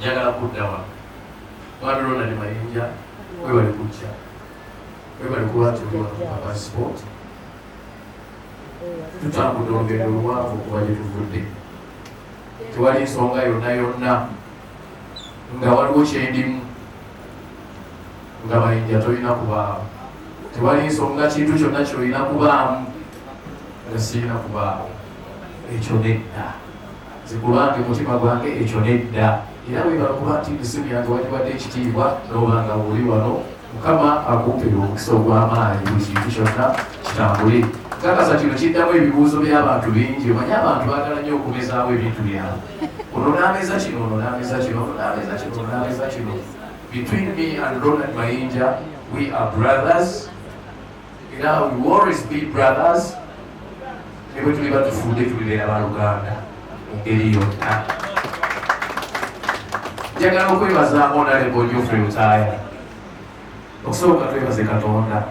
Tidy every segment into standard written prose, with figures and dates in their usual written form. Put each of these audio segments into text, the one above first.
Njagala kudda wano. Mwami Ronald Mayinja, webale kujja, webale kuba nti oli wano ku Sport. Tutambudde olugendo luwanvu okuva gye tuvudde. Tewali nsonga yonna yonna nga waliwo kyendimu nga Mayinja tolina kubaawo. Tewali nsonga kintu kyonna kyolina kubaamu nga sirina kubaawo. Ekyo nedda, nze ku lwange mutima gwange ekyo nedda. Era webala kuba nti essimu yange wagibadde ekitiibwa n'oba nga oli wano. Mukama akumpere omukisa ogw'amaanyi, buli kintu kyonna kitambule. Kakasa kino kiddamu ebibuuzo by'abantu bingi. Omanyi abantu baagala nnyo okumezaawo ebintu byabwe. Ono n'ameza kino, ono n'ameza kino, ono n'ameza kino, ono n'ameza kino. Between me and Ronald Mayinja, we are brothers. Era we will always be brothers. Ne bwe tuliba tufudde tulibeera baluganda mu ngeri yonna. Njagala okwebaza Honorable Geoffrey Lutaaya. Okusooka twebaze Katonda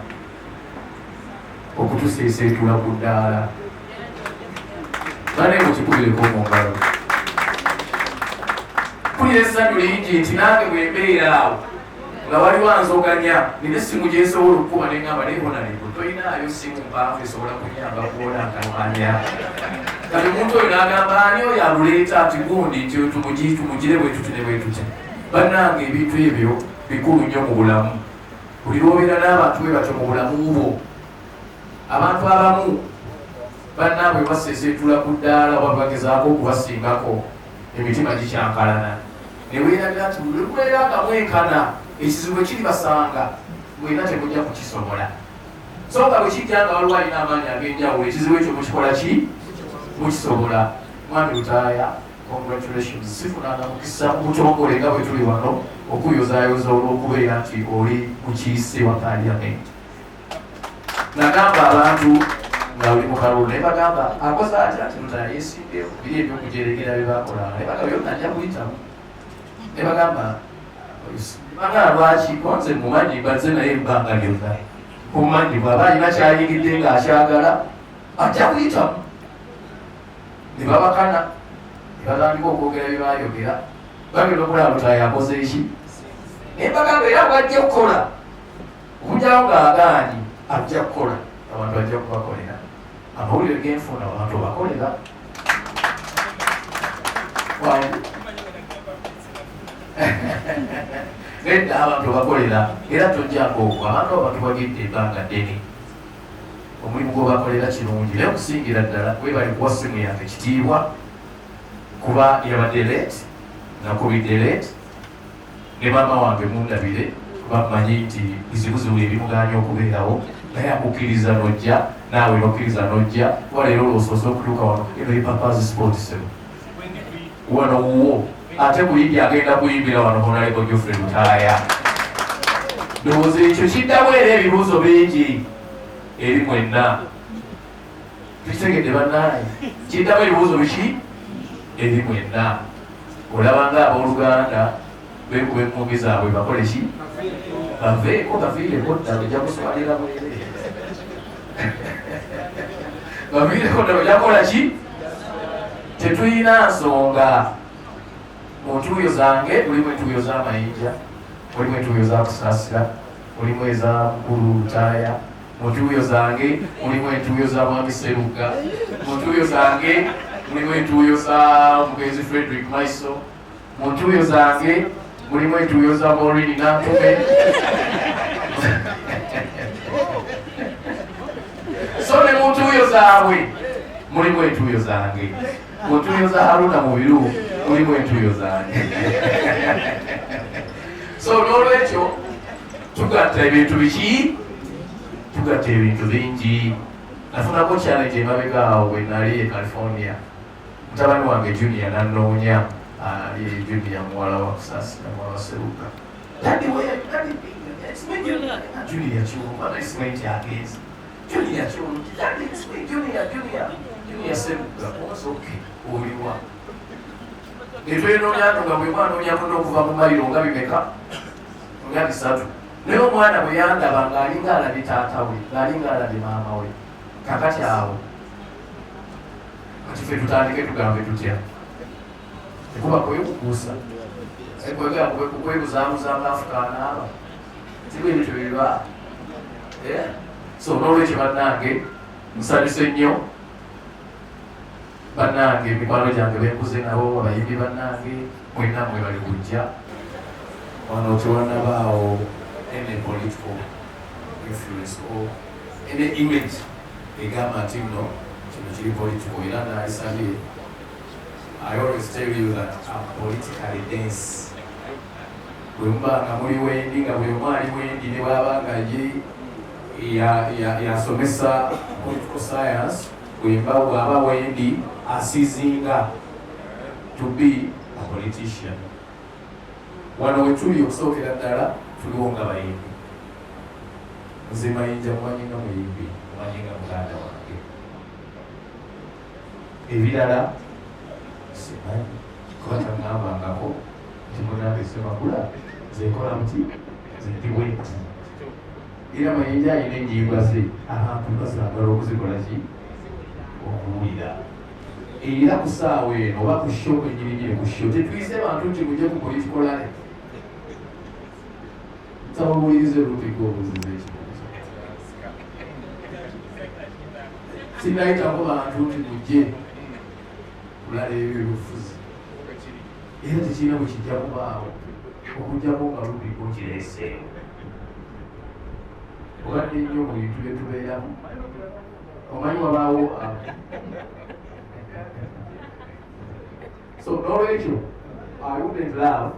okutuseeseetula ku ddaala. Bane mukikubireko mu ngalo. Mpulira essanyu lingi nti nange bwe mbeera awo nga waliwo anzoganya, nina essimu gye nsobola okukuba ne ŋŋamba, naye Honorable toyinaayo ssimu mpanvu esobola kunyamba kuwona nkampanya. Kati omuntu oyo n'agamba ani oyo aluleeta nti gundi nti tumugire bwe tuti ne bwe tuti. Bannange ebintu ebyo bikulu nnyo mu bulamu. Buli lw'obeera n'abantu bwe batyo mu bulamu bwo, abantu abamu bannaabwe baseeseetula ku ddaala oba bagezaako okubasingako, emitima gikyankalana ne weerabira nti buli lwe mubeera nga mwenkana ekizibu bwe kiribasanga mwena temujja kukisobola. So nga bwe kijja nga waliwo alina amaanyi ag'enjawulo, ekizibu ekyo mukikola ki? Mukisobola. Mwami Lutaaya, congratulations. Sifunanga mukisa mu butongole nga bwe tuli wano okuyozaayoza olw'okubeera nti oli mukiise wa Parliament. Nagamba abantu nga oli mu kalulu naye bagamba akoze atya nti Lutaaya yeesimbyewo biri ebyokujeregera bye bakolanga, naye bagamba byonna ajja kuyitamu. Ne bagamba bagamba lwaki konze mumanyi mbazze naye ebbanga lyonna mumanyi bw'aba alina kyayingidde ng'akyagala ajja kuyitamu. Ne babakana ne batandika okwogera bye baayogera, bagenda okulaba Lutaaya akoze eki. Naye bagamba era bw'ajja okukola okugyawo ng'agaanyi ajja kukola, abantu ajja kubakolera. Amawulire genfuna abantu obakolera. Nedda, abantu obakolera era tojjako okwo. Abantu abo batuwagidde ebbanga ddene, omulimu gwobakolera kirungi. Naye okusingira ddala webali kuwa ssimu yange kitiibwa, kuba yabadde late, nakubidde late ne maama wange mundabire kuba mmanyi nti bizibuzibu ebimuganya okubeerawo, naye akukkiriza n'ojja, naawe n'okkiriza n'ojja, kuba leero olwosoose okutuuka wano. Eno ye Papa's Sport sebo, wano wuwo. Ate kuyimbi agenda kuyimbira wano Honorable Geoffrey Lutaaya. Ndowooza ekyo kiddamu era ebibuuzo bingi eri mwenna. Tukitegedde bannaaye, kiddamu ebibuuzo biki eri mwenna. Olaba nga abooluganda beekuba emmungi zaabwe bakole ki? Baveeko, baviireko ddala, ojja kuswalira bwerere. Baviireko ddala, ojja kukola ki? Tetulina nsonga. Mu ntuuyo zange mulimu entuuyo z'amayinja, mulimu entuuyo za Kusaasira, mulimu eza Mukulu Lutaaya. Mu ntuuyo zange mulimu entuuyo za Mwami Sserugga. Mu ntuuyo zange mulimu entuuyo za Mugenzi Frederick Maiso. Mu ntuuyo zange mulimu entuuyo za Maureen Nantume. So ne mu ntuuyo zaabwe mulimu entuuyo zange. Mu ntuuyo za Haruna Mubiru mulimu entuuyo zange. So n'olwekyo tugatta ebintu biki? Tugatta ebintu bingi. Nafunako challenge emabega awo bwe nali e California. Mutabani wange Junior n'annoonya, ali Junior muwala wa Kusaasira, muwala wa Sseruga. Daddy, where? Daddy, it's me, Junior. Junior kyuma, simanyi nti agenze. Junior kyuma, Daddy, it's me, Junior, Junior. Junior Sseruga, omuze okay, oliwa? Ne twenoonya nga bwe mwanoonya munno okuva mu mayiro nga bimeka? Nga bisatu. Naye omwana bwe yandaba ng'alinga alabye taata we, ng'alinga alabye maama we. Kakati awo kati ffe tutandike tugambe tutya? Tekuba kwekukuusa. Kwebuzaabuza ngaafuka anaaba sibwe ebintu biba. So n'olwekyo bannange, nsanyuse nnyo. Bannange, mikwano gyange benkuze nabo, abayimbi bannange mwenna, mwe bali kujja wano. Tewanabaawo any political influence or any image egamba nti nno kino kiri political. Era naisabye, I always tell you that I'm politically dense. Bwe muba nga muli wendi, nga buli omu ali wendi, ne bwaba nga ye yasomesa political science, bwemba bwaba wendi asizinga to be a politician. Wano wetuli, okusookera ddala tuliwo nga bayimbi. Nze Mayinja mumanyi nga muyimbi, mumanyi nga muganda wange. Ebirala simanyi, kuba taŋŋambangako nti munange Semakula, nze nkola muti, nze ndi bwenti. Era Mayinja alina ennyimba ze, abantu bazaagala okuzikola ki, okuwulira. Era ku ssaawa eno oba ku show kwenyininyini, ku show tetuyise bantu nti mujje ku political rally. Nsaba obuwulirize lupika obuziza ekibuuzo. Sinayitako bantu nti mujje kulala ebyobufuzi, era tekirina bwe kijja kubaawo okujjako nga lupika okireeseewo. Obadde nnyo mu bintu bye tubeeramu, omanyi wabaawo. So n'olwekyo I wouldn't love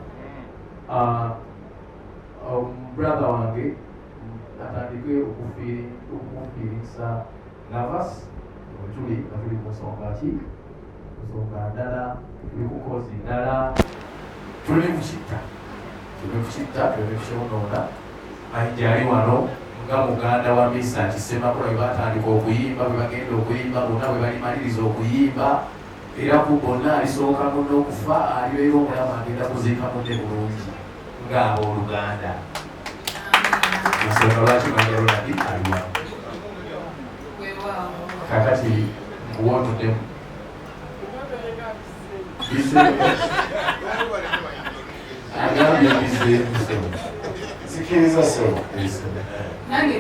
brother wange atandike okufiirisa nervous. Tuli nga tuli ku nsonga ki, nsonga ndala, tuli ku cause ndala. Tuleme kukitta, tuleme kukitta, tuleme kukyonoona. Mayinja ali wano nga muganda wa Mesach Semakula. Bwe batandika okuyimba, bwe bagenda okuyimba bonna, bwe balimaliriza okuyimba, era ku bonna alisooka munne okufa alibeera omulamu, agenda kuziika munne bulungi ng'abooluganda. Ensonga lwaki Mayinja Ronald ali wano kakati, nkuwa otuddemu. Agambye bizeemu. Sikiriza, sebo. Nange.